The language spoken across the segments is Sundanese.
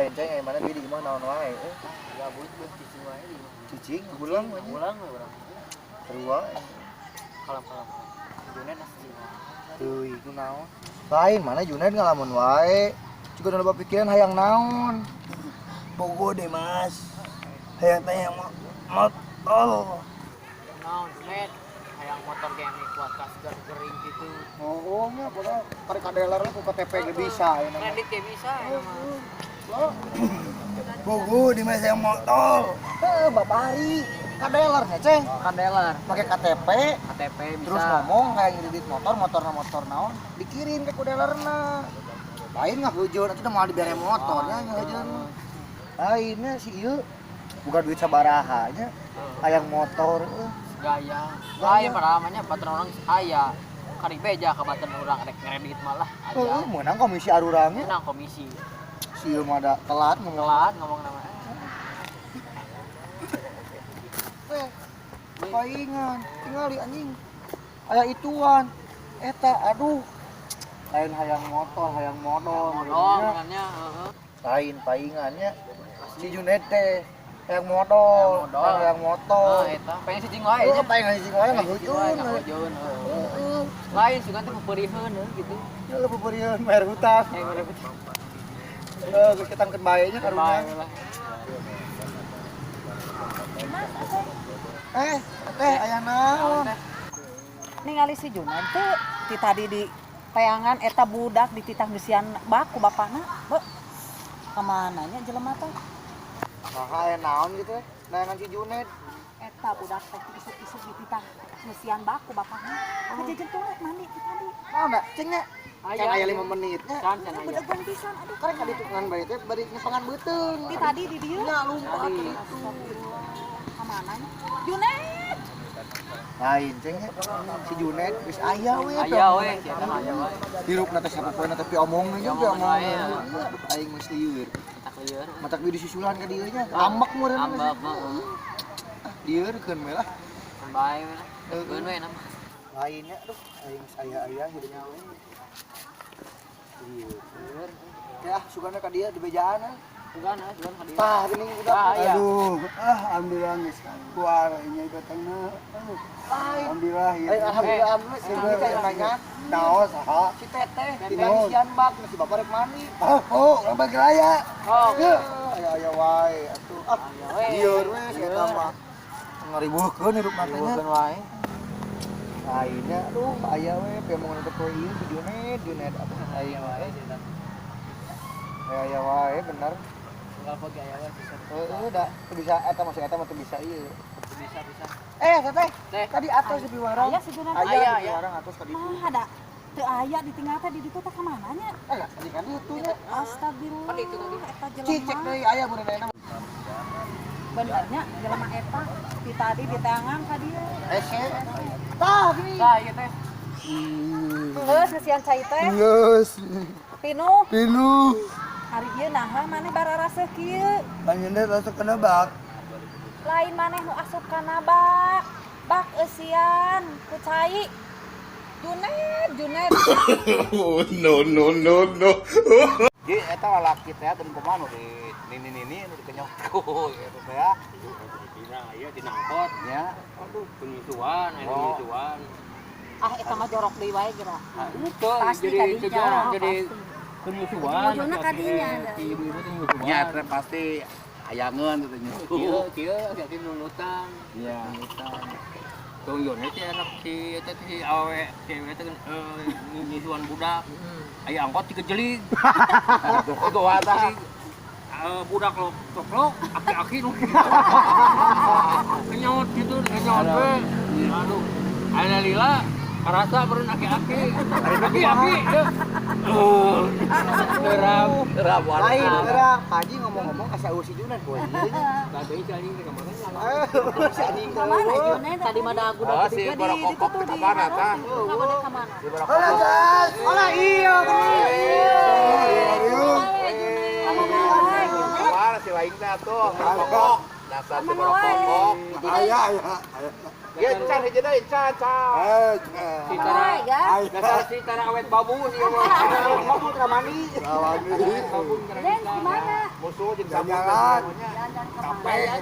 Lain, Ceng, yang mana di imah naon wae. Eh, Gabut geus cicing wae di imah. Cicing ulang we nya. Ulang we urang. Sarua. Kalem kalem. Junet asli. Teuing ku naon. Lain mana Junet ngalamun wae. Juga loba pikiran hayang naon. Pogo deh, Mas. Hayang teh yang motor. Naon Junet? Hayang motor ge yang kuat kasgar gering gitu. Oh, nya bola karek kadeler ku KTP ge bisa ayeuna mah. Kredit ge bisa ya mah. Pogo di Mas yang motor. Heuh, Bapak Ari. Kadeler nya, Ceng. Kadeler. Pakai KTP, KTP bisa. Terus ngomong kayak ngedit motor, motorna motor naon, dikirim ke ku dealerna. Lain ngahujeun, atuh moal dibere motornya ngahujeun. Lainnya si ieu bukan duit sabaraha nya, hayang motor euy. Gaya. Lain padahal patron orang aya. Kari beja ka batan urang rek ngredit malah Heeh, aya. meunang komisi arurangnya. Menang komisi. Si ieu mah da telat ngomong. Telat ngomong nama. Eh, paingan, tingali anjing. Aya ituan. Eta aduh. Lain hayang motor, hayang modal. Modal bukannya, heeh. Lain paingannya si Junet teh hayang modal, Hayang modal. hayang motor. Heeh, eta pengen cicing wae Heeh, nya. paingan cicing wae Pengen cicing wae, ngahujeun. ngahujeun, heeh. Heeh. Lain sugan teh peperiheun heuh gitu. Ya lu peperiheun bayar hutang. Hayang bayar hutang. Heeh, geus ketangkeun bae nya karunya. Bae lah. Eh, teh aya naon? Ningali si Junet teu ti tadi di tayangan eta budak di titah ngeusian baku bapakna. Be. Kamana nya jelema teh? Nah, aya naon gitu teh? Nayangan si Junet. Eta budak teh isuk-isuk di titah ngeusian baku bapakna. Ngajejentung rek mandi ti tadi. Naon da? Ceng nya. Can aya 5 menit nya. Can can aya. Bedegan pisan aduh. Karek ka ditu ngan bae teh bari nyepangan beuteung. Ti tadi di dieu. Nya lumpat ka ditu. Astagfirullah. Kamana nya? Junet. Lain ceng nya. Si Junet geus aya we. Aya we, si eta mah aya wae. Hirupna teh sapopoena teh piomong nya Piomongan piomong. wae, ya. Aduh, aing geus lieur. Tak lieur. Matak di disusulan ka dieu nya. Ambek meureun. Ambek, heeh. Ah, lieur keun we lah. Bae we lah. Keun we nama. Lainnya aduh aing geus aya-aya hidupnya we. Lieur. Ya, sugana ka dieu di bejaan. Ah. Sugan ah, sugan ka dieu. Tah geuning budak. Ah, iya. Aduh, ah alhamdulillah geus keluar ini datangna. Aduh, Lain. alhamdulillah ya. Eh, alhamdulillah, alhamdulillah. Si kita yang nanya, Naon saha? si teteh, tidak isian bak, si bapak rek mandi. Oh, oh, bagi raya. Oh, Aya aya wae atuh. Ah, aya we. lieur we si eta mah. Ngaribuhkeun hirup mah teh nya. Ribuhkeun wae. Lainnya, aduh, aya we piomong teh poe ieu si Junet, Junet aduh Aya wae si eta. Aya aya wae bener. Tinggal poe aya wae bisa. Heeh, da teu bisa eta masih eta mah teu bisa ieu. Bisa bisa. Eh, teteh, Teh. tadi atos di piwarang. Aya si Junet. Aya Aya, di aya. piwarang atos ka ditu. Mah ada teu aya ditinggal teh di ditu teh kamana nya? Eh, tadi kan ditu nya. Astagfirullah. Kan itu tadi. Eta jelema. Cik cek deui aya meureun ayeuna. Benernya jelema eta ti tadi di tayangan ka dieu. Hese. Tah gini. Tah ieu teh. Geus ngeusian cai teh. Geus. Pinuh. Pinuh. Hari ieu naha maneh bararaseuh kieu? Panjenengan asup kana bak. Lain maneh nu asup kana bak. Bak eusian ku cai. Junet, Junet. Oh, no, no, no, no. Jadi eta lalaki teh teu kumaha nu di nini-nini nu dikenyot ku eta teh ya. Dina ieu dinangkot. Nya. Aduh, penyusuan, aya Oh. penyusuan. Ah eta mah jorok deui wae geura. Itu Pasti jadi kadinya, teu jorok jadi pasti. penyusuan. Ujungnya kadinya ada. Si ibu-ibu teh nyusuan. Nya eta pasti hayangeun teh nyusu. Kieu kieu jadi nulutan. Iya. Nulutan. Tong yone teh anak si eta teh si awewe si awewe teh nyusuan budak. Aya angkot dikejelig. Itu tah. Budak lo toklok aki-aki nu kenyot gitu kenyot we. Aduh. Aya lila karasa beureun aki-aki. Aki-aki ya. Geram. Geram Lain gerak, Pak Haji ngomong-ngomong asa eueuh si Junet poe ieu nya. Tadi si anjing teh kamana nya? Eh, si anjing teh. Kamana Junet? Tadi mah da aku Oh, si borokokok teh kamana tah? Kamana kamana? Si borokokok. Guys. Olah iya geuning. Ayo. Kamana wae Junet? Kamana si lain teh atuh borokokok. Dasar si borokok. Aya aya. Ya can hiji deui can can. Si tara dasar si tara awet babun ieu mah. Babun ramani. Babun Den gimana? Musuh jeung sabun. Jalan. Jalan-jalan Capek.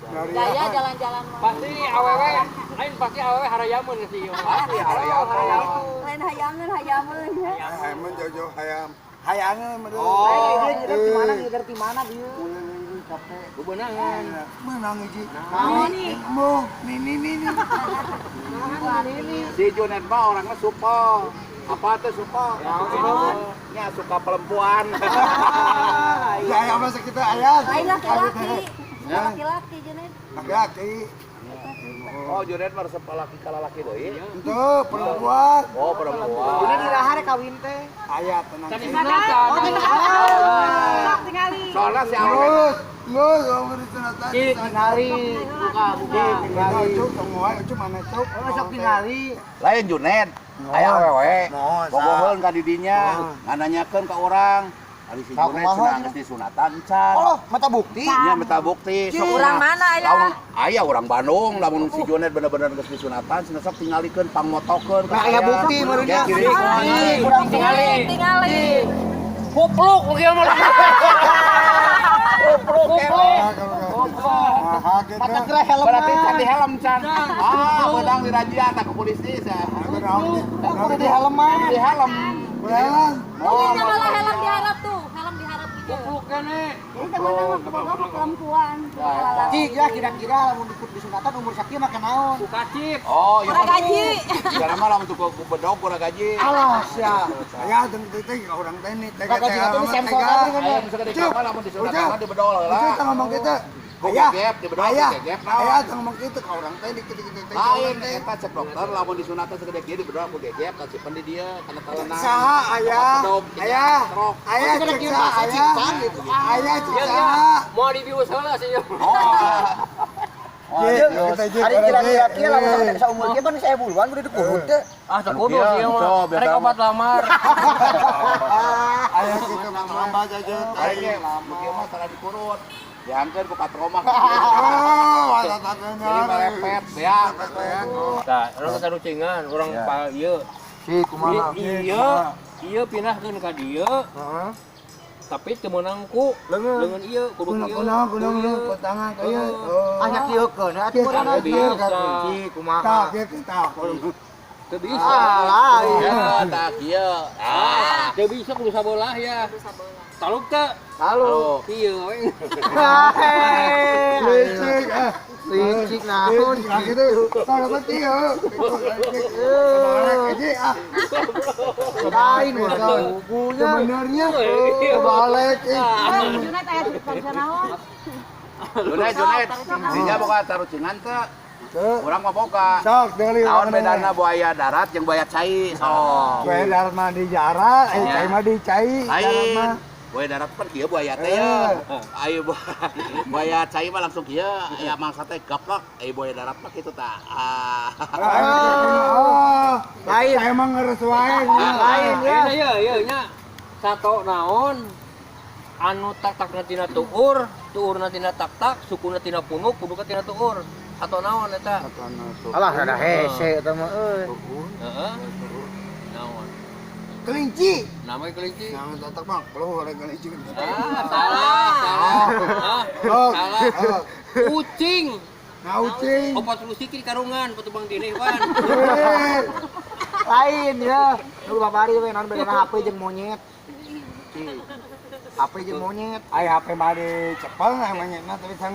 Gaya jalan-jalan mah. Pasti awewe, lain pasti awewe harayameun sih ieu mah. Pasti harayameun. Lain hayangan hayameun. Hayameun jauh-jauh hayam. Hayangan meureun. Oh, ngider di mana ngider di mana ieu? Capek. Bebenangan. Menang hiji. Naon nih? Mo, nini nini. Si Junet mah orangnya supel. Apa tuh supel? Nya suka perempuan. Ya aya masa kita aya. Lain laki-laki. Laki-laki Junet. Laki-laki. Oh, Junet mah resep laki ka lalaki deui. Itu perempuan. Oh, perempuan. Junet diraha rek kawin teh. Aya tenang. Tadi sunatan. Sok tingali. Soalnya si awewe Terus, terus umur disunatan. Tingali. Buka, buka. Cuk, tong wae, cuk mana cuk. Oh, sok tingali. Lain Junet. Aya awewe. Mohon, Bogoheun ka didinya, ngananyakeun ka urang. Ari si Ka Junet kumaha cenah cenah? geus disunatan can. Oh, mata bukti. Nya minta bukti. Sok Urang mana aya? Aya urang Bandung lamun si Junet bener-bener geus disunatan cenah sok tingalikeun pangmotokeun. Nah, aya bukti meureun nya. Kurang Tingali. Tingali. Kupluk kieu mah. Kupluk. Nah, gitu. Mata kira helm. Berarti can di helm can. Ah, beudang dirazia tak ke polisi sia. Kudu di helman. Di helm. Bulan. Oh, malah helm diharap tuh, helm diharap gitu. Kupluk kene. Jadi teman-teman bogoh perempuan. Cik ya kira-kira lamun ikut disunatan umur sakieu make naon? Ku kacip. Oh, iya. Kurang gaji. Karena mah lamun tuh ku bedog kurang gaji. Alah sia. Aya teng teh urang teh nih. Kurang gaji teh di sensor tadi kan ya. Aya misalkan di kamar lamun disunatan mah dibedol Ucup lah. teh ngomong gitu. Ku Ayah, gegep, dibedol ayah, ku gegep naon. ayah teh ngomong gitu ka urang teh dikit-dikit teh. Lain eta cek dokter lamun disunatan segede kieu dibedol ku gegep kasipen di dieu kana telenan. Saha ayah, ayah, ayah Oh, cek kieu saha bahasa ayah, ciptaan gitu. ayah cek Ya, ya. saha. Mau dibius heula sih. Oh. Ye, kita je, Ari orang kira-kira je. kieu lamun sampe saumur kieu pan saya buluan kudu dikurut teh. Ah, teu kudu sih mah. Rek obat lamar. Ayah gitu lama saja. Aing ge kieu mah tara dikurut. Diangkeun ku patromah. Oh, ada tandanya. Jadi merepet ya. Tah, urang sarucingan, urang pa ieu. Si kumaha? Ieu, ieu pindahkeun ka dieu, Heeh. tapi teu meunang ku Leungeun. leungeun ieu kudu Kuno ieu. kuno kuno kuno tangan kaya. Oh. Hanya kieukeun atuh Kieu, kudu kieu, Cik kumaha. Tah, kieu tah. Teu bisa. Ah, lain. Ya, tah kieu. Ah, teu bisa kudu sabolah ya. Taluk teu? Halo. Kieu we. Licik ah. Licik naon. Nah gitu. Kalau berarti ya. Kebalik aja ah. Lain mah bukunya. Sebenarnya kebalik eh. Junet aya cerita naon? Junet, Junet. Dinya boga tarucingan teu. Tuh. Urang mah boga. Sok dari Naon bedana buaya darat jeung buaya cai sok. Buaya darat mah di jarak, eh cai mah di cai. Darat Lain. mah. Buaya darat kan kieu buaya teh ya. Ayo buaya cai mah langsung kieu, aya mangsa teh gaplok, aya buaya darat mah kitu tah. Ah. Oh, Lain. Saya emang ngeres wae. Lain ya. Ayeuna ieu ieu nya sato naon anu tak-takna tina tuur, tuurna tina tak-tak, sukuna tina punuk, punukna tina tuur. Sato naon eta? Alah rada hese eta mah euy. Heeh. Naon? Kelinci. Nama kelinci. Jangan tatak bang, kalau orang kelinci kan tatak. Ah, salah, salah. Ah, Oh, salah. oh. Kucing. Nah, ucing. Opat lusik di karungan, patubang dini, Wan. Eh, Lain ya. Nu babari we naon bedana HP jeung monyet. Cik. HP jeung monyet. Ay HP mah dicepel namanya, nah tapi sang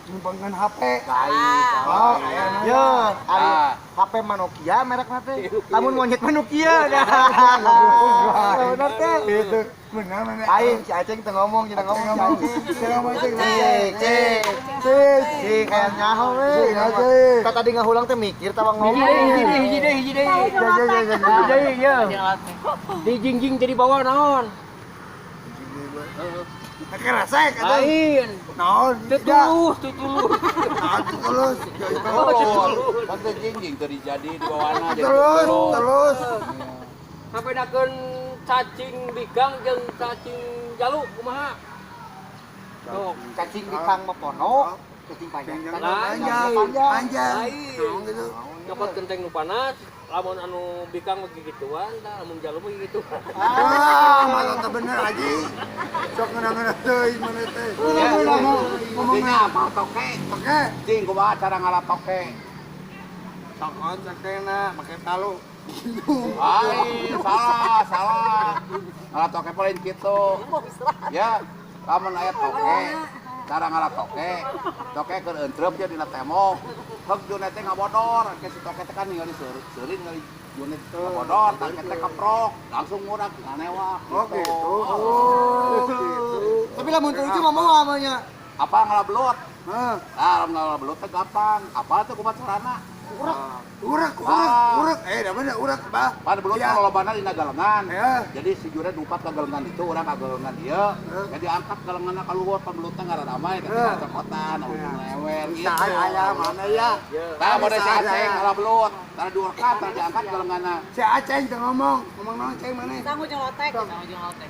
nyumpangkeun HP. Lain. Oh, aya Ya, ari Ah. HP mah Nokia merekna teh. Lamun monyet mah Nokia dah. Bener teh. Itu benar mana? Lain si Aceng teu ngomong, cenah ngomong si Aceng. Cek ngomong cek. Cik, cik. Cek. Cik kayak nyaho we. Cik, cik. Ka tadi ngahulang teh mikir tawa ngomong. Hiji deui, hiji deui, hiji deui. Cek cek cek. Hiji deui, ieu. Di jingjing jadi bawah naon? Keresek atuh. Lain. Naon? Teu tulus, teu tulus. Nah, terus. Terus. Kan teh jingjing teu dijadi di bawana jadi Terus, terus. Sampai dakeun cacing bigang jeung cacing jalu kumaha? Tuh, Cacing bikang mah pondok, cacing panjang. Panjang, panjang. Lain. Naon gitu. Nyokot genteng nu panas, lamun anu bikang mah gigituan, tah lamun jalu mah gigituan. Ah, malah teu bener aji. Sok ngeunah-ngeunah teuing maneh teh. Ngomong Ngomongnya apa toke? Oke. Cing kumaha cara ngala toke? Sokon sakena make talu. Ai, salah, salah. Ngala toke paling kitu. Ya, lamun aya toke, cara ngala toke, toke keur entrep dia dina tembok. Heug Junet teh ngabodor, ke si toke teh kan ningali seurin ningali Junet ngabodor, tah teh keprok, langsung murah nganewak. Oh gitu. Oh gitu. Tapi lamun teu lucu mah moal mah. Apa ngala belut? Hah. Ah, lamun ngala belut teh gampang. Apa teh kumaha carana? Urak, urak, urak. Eh, da bener urak, Bah. Pan belut Ya. mah lolobana dina galengan. Ya. Jadi si Junet lumpat ke galengan itu, urang ka galengan ieu. Jadi angkat galenganna ka luhur, pan belutna ngaramai, Ya. ketika cokotan, ujung lewer gitu. Bisa aya mana ya? Tah model si Bisa Aceng aya. ngala belut, tara diurkat, tara diangkat galenganna. Si Aceng teu ngomong, ngomong naon Ceng maneh? Sangu jeung lotek, sangu jeung lotek.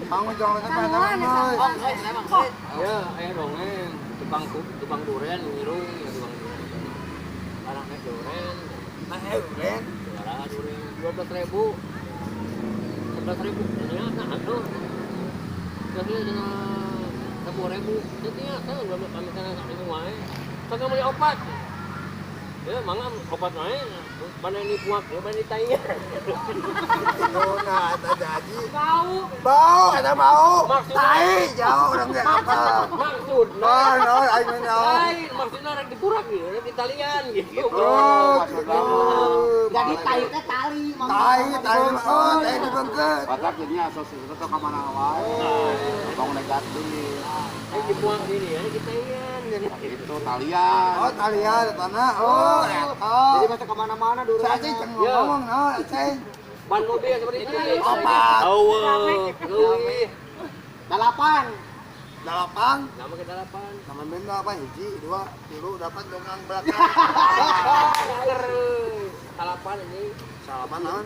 Bangun jangan lotek mana Sanguan, ngomong. Ya, aya dongeng, tukang tukang duren ngirung, ya tukang duren. Anaknya duren, Nah, duren. Darah duren 12.000. 11.000 ternyata aduh. Jadi dina 10.000. Jadi ya, saya udah kami sana sak minggu wae. Kagak beli opat. Ya, mangga opat wae. Mana ini puak, ya mana ditanya. Nah, eta jadi. Bau. Bau, eta bau. Maksudnya- Tai, jauh urang ge apa. Maksudna Oh, no, aing mah naon. lain, maksudnya rek dipurak gitu, rek ditalian gitu. Oh, gitu. Jadi tai teh tali, Mang. Tai, tai, oh, tai dibengket. Batak jadinya asosiasi itu ka mana wae. Tong negatif. Ini dibuang gini ya, ditalian. Itu talian. Oh, talian tanah. Oh, eta. Jadi masa kemana-mana Si duren. Aceng teu ngomong naon, Aceng. Ban mobil seperti itu. Opat. Eueuh, leuwih. Dalapan. Dalapan. Nama ke dalapan. Sama benda apa hiji, dua, tilu, dapat dongkang belakang. Dalapan ini. Salaman naon?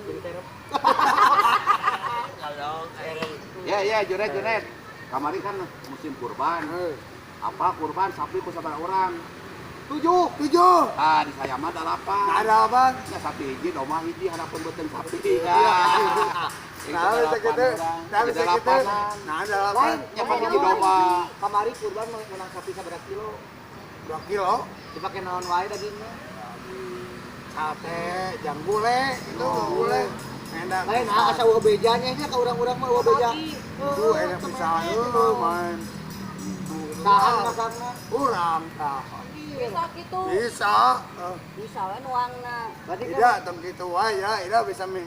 Ya, ya, Junet, Junet. Kamari kan musim kurban. Apa kurban sapi ku sabaraha orang? 7. Tujuh. Ah, di saya mah dalapan. Nah, ada apa? Ya, sapi hiji, domba hiji, harapan beuteung sapi. Ya. Nah, bisa gitu. Nah, bisa gitu. Nah, ada delapan. Ya, pan hiji domba. Kamari kurban menang sapi sabaraha kilo? 2 kilo. Dipake naon wae dagingnya? Sate, jang gule, itu gule. Enak. Lain ah asa eueuh bejanya nya ka urang-urang mah eueuh beja. Itu enak pisan lu, main. Sahan masakna. Urang tah. Bisa gitu. Bisa. Bisa we nuangna. Berarti kan Tidak, tong kitu wae ya, ida bisa min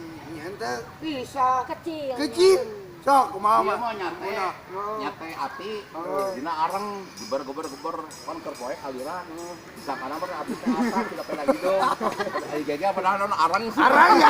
teh. bisa. Kecil. Kecil. Sok kumaha Iya mah. mah nyate, nyate ati, dina areng, geber geber geber, pan keur poek aliran. Disangkana mah api teh asak tidak pernah hidung. Ai gege padahal non areng sih. Areng ya.